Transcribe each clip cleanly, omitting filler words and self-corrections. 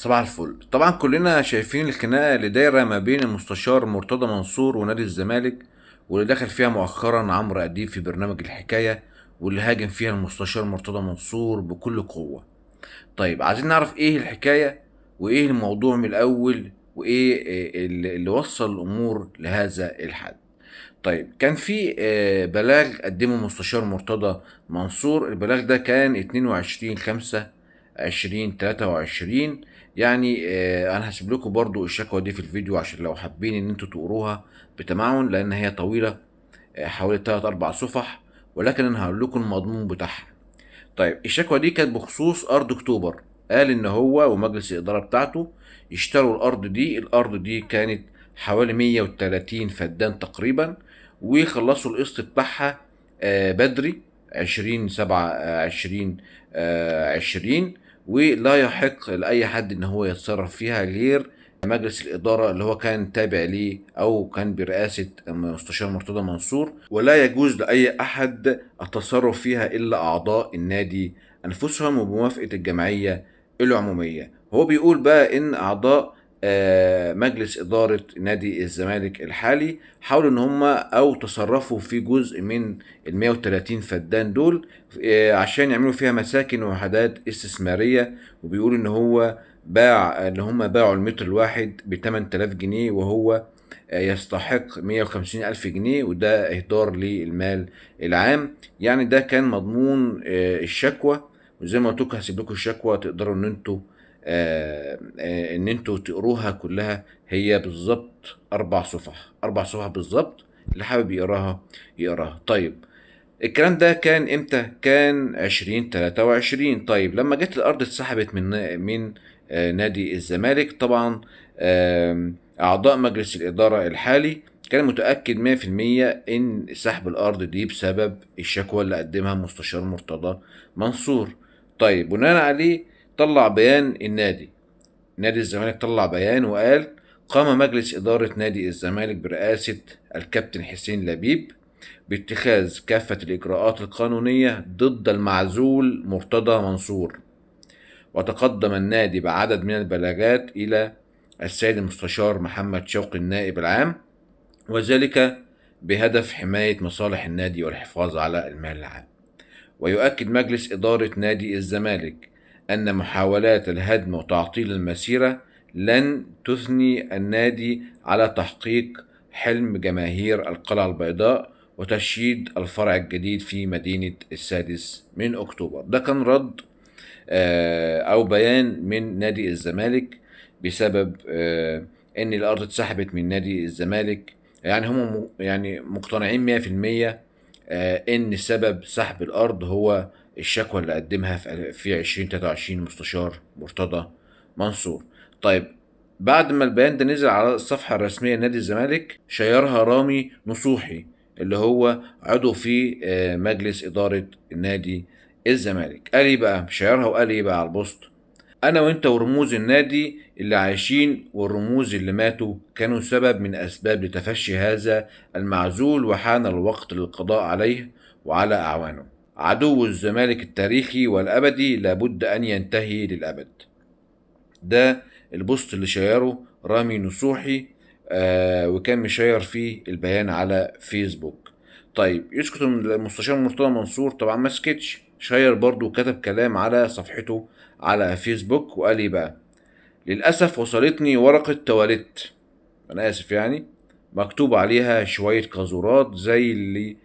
صباح الفل. طبعا كلنا شايفين الخناقة اللي دايرة ما بين المستشار مرتضى منصور ونادي الزمالك، واللي دخل فيها مؤخرا عمرو اديب في برنامج الحكاية، واللي هاجم فيها المستشار مرتضى منصور بكل قوة. طيب عايزين نعرف ايه الحكاية وايه الموضوع من الاول وايه اللي وصل الامور لهذا الحد. طيب كان في بلاغ قدمه المستشار مرتضى منصور. البلاغ ده كان 22/5/2023. انا هسيب لكم برضو الشكوى دي في الفيديو عشان لو حابين ان انتوا تقروها بتمعن، لان هي طويلة، حوالي 3-4 صفح، ولكن انا هقول لكم المضمون بتاعها. طيب الشكوى دي كانت بخصوص ارض اكتوبر. قال ان هو ومجلس الادارة بتاعته اشتروا الارض دي. الارض دي كانت حوالي 130 فدان تقريبا، وخلصوا القسط بتاعها بدري عشرين سبعة، عشرين، عشرين، ولا يحق لأي حد إن هو يتصرف فيها غير مجلس الإدارة اللي هو كان تابع ليه أو كان برئاسة مستشار مرتضى منصور، ولا يجوز لأي أحد التصرف فيها إلا أعضاء النادي أنفسهم وبموافقة الجمعية العمومية. هو بيقول بقى إن أعضاء مجلس إدارة نادي الزمالك الحالي حاولوا إن هم أو تصرفوا في جزء من ال 130 فدان دول، عشان يعملوا فيها مساكن ووحدات استثمارية. وبيقول إن هو باع، إن هم باعوا المتر الواحد ب 8000 جنيه، وهو يستحق 150,000 جنيه، وده إهدار للمال العام. ده كان مضمون الشكوى. وزي ما قلت لكم هسيب لكم الشكوى تقدروا إن انتوا تقروها كلها. هي بالظبط 4 صفح، 4 صفح بالظبط، اللي حابب يقراها يقراها. طيب الكلام ده كان امتى؟ كان عشرين تلاتة وعشرين. طيب لما جت الارض اتسحبت من نادي الزمالك، طبعا، اعضاء مجلس الادارة الحالي كان متاكد مية في المية ان سحب الارض دي بسبب الشكوى اللي قدمها مستشار مرتضى منصور. طيب بناء عليه طلع بيان النادي، نادي الزمالك طلع بيان وقال: قام مجلس إدارة نادي الزمالك برئاسة الكابتن حسين لبيب باتخاذ كافة الإجراءات القانونية ضد المعزول مرتضى منصور، وتقدم النادي بعدد من البلاغات إلى السيد المستشار محمد شوقي النائب العام، وذلك بهدف حماية مصالح النادي والحفاظ على المال العام. ويؤكد مجلس إدارة نادي الزمالك أن محاولات الهدم وتعطيل المسيرة لن تثني النادي على تحقيق حلم جماهير القلعة البيضاء وتشييد الفرع الجديد في مدينة السادس من أكتوبر. ده كان رد، أو بيان من نادي الزمالك بسبب أن الأرض اتسحبت من نادي الزمالك. هم مقتنعين مية في المية، إن سبب سحب الأرض هو الشكوى اللي قدمها في عشرين تلاتة وعشرين مستشار مرتضى منصور. طيب بعد ما البيان ده نزل على الصفحة الرسمية لنادي الزمالك، شيرها رامي نصوحي اللي هو عضو في مجلس إدارة نادي الزمالك. قال إيه بقى؟ شيرها وقال إيه بقى على البوست؟ أنا وأنت ورموز النادي اللي عايشين والرموز اللي ماتوا كانوا سبب من أسباب لتفشي هذا المعزول، وحان الوقت للقضاء عليه وعلى أعوانه. عدو الزمالك التاريخي والأبدي لابد أن ينتهي للأبد. ده البوست اللي شيره رامي نصوحي، وكان مشير فيه البيان على فيسبوك. طيب يسكت المستشار مرتضى منصور؟ طبعا ما سكتش، شير برضو وكتب كلام على صفحته على فيسبوك وقال ايه بقى؟ للأسف وصلتني ورقة تواليت، أنا آسف مكتوب عليها شوية قاذورات زي اللي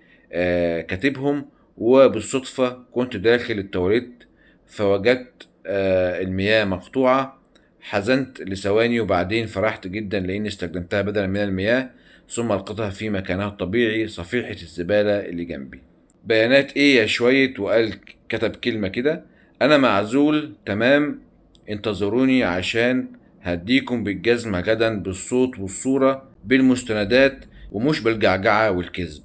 كاتبهم، وبالصدفة كنت داخل التواليت فوجدت المياه مقطوعة. حزنت لثواني وبعدين فرحت جدا لأني استخدمتها بدلا من المياه، ثم لقيتها في مكانها الطبيعي صفيحة الزبالة اللي جنبي. بيانات ايه يا شوية؟ وقال كتب كلمة كده: أنا معزول تمام، انتظروني عشان هديكم بالجزمة غدا بالصوت والصورة بالمستندات ومش بالجعجعة والكذب،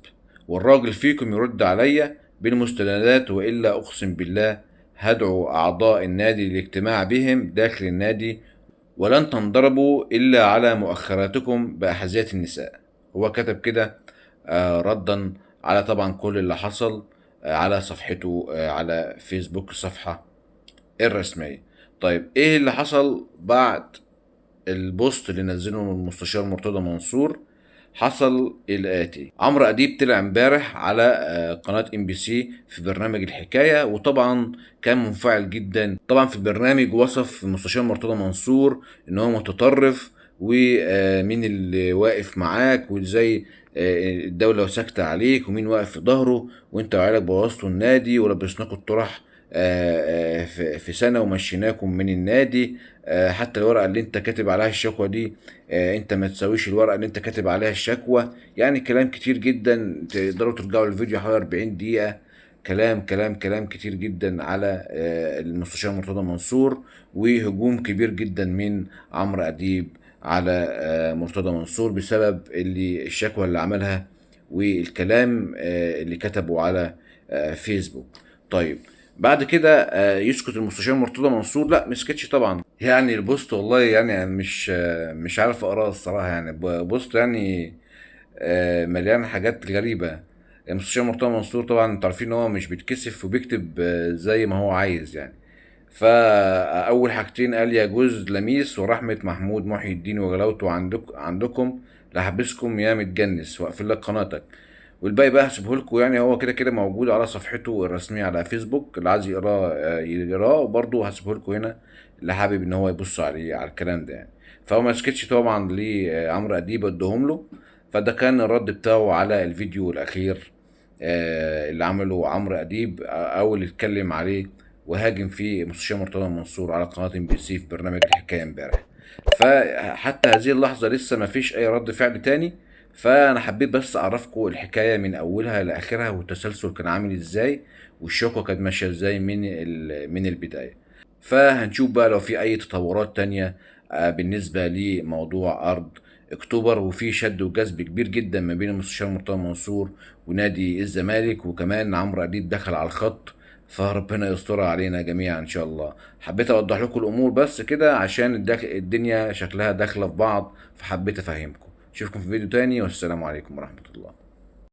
والراجل فيكم يرد عليا بالمستندات وإلا أقسم بالله هدعو أعضاء النادي للاجتماع بهم داخل النادي، ولن تنضربوا إلا على مؤخراتكم بأحذية النساء. هو كتب كده، ردا على طبعا كل اللي حصل، على صفحته، على فيسبوك الصفحة الرسمية. طيب ايه اللي حصل بعد ال post اللي نزله المستشار مرتضى منصور؟ حصل الآتي: عمرو أديب طلع امبارح على قناة MBC في برنامج الحكاية، وطبعا كان منفعل جدا. طبعا في البرنامج وصف المستشار مرتضى منصور ان هو متطرف، ومين اللي واقف معاك، وازاي الدولة ساكتة عليك، ومين واقف في ظهره، وانت وعيالك بوظتوا النادي ولبسناكوا الطرح في سنة ومشيناكم من النادي، حتى الورقة اللي انت كاتب عليها الشكوى دي، انت ما تساويش الورقة اللي انت كاتب عليها الشكوى. يعني كلام كتير جدا، تقدروا ترجعوا للفيديو حوالي 40 دقيقة، كلام كلام كلام كتير جدا على المستشار مرتضى منصور، وهجوم كبير جدا من عمرو أديب على مرتضى منصور بسبب اللي الشكوى اللي عملها والكلام اللي كتبه على فيسبوك. طيب بعد كده يسكت المستشار مرتضى منصور؟ لا، ما سكتش طبعا. يعني ال post والله يعني أنا مش عارف اقراه الصراحة، يعني post مليان حاجات غريبة. المستشار مرتضى منصور طبعا انتوا عارفين ان هو مش بيتكسف وبيكتب زي ما هو عايز يعني. فاول حاجتين قال: يجوز لميس ورحمة محمود محي الدين وغلاوته عندكم لحبسكم يا متجنس واقفل لك قناتك. والباقي بقى هسيبه لكم، يعني هو كده كده موجود على صفحته الرسمية على فيسبوك، اللي عايز يقراه يقراه، وبرضه هسيبه لكم هنا اللي حابب ان هو يبص عليه على الكلام ده يعني. فهو ما سكتش طبعا لعمرو اديب ادهم له، فده كان الرد بتاعه على الفيديو الاخير اللي عمله عمرو اديب، او اللي اتكلم عليه وهاجم فيه المستشار مرتضى منصور على قناة MBC في برنامج الحكاية امبارح. فحتى هذه اللحظة لسه ما فيش اي رد فعل تاني، فانا حبيت بس اعرفكم الحكاية من اولها لاخرها، والتسلسل كان عامل ازاي، والشكوى كانت ماشية ازاي من البداية. فهنشوف بقى لو في اي تطورات تانية بالنسبة لموضوع ارض اكتوبر. وفي شد وجذب كبير جدا ما بين المستشار مرتضى منصور ونادي الزمالك، وكمان عمرو اديب دخل على الخط، فربنا يسترها علينا جميعا ان شاء الله. حبيت اوضح لكم الامور بس كده عشان الدنيا شكلها داخله في بعض، فحبيت افهمكم. اشوفكم في فيديو تاني، والسلام عليكم ورحمة الله.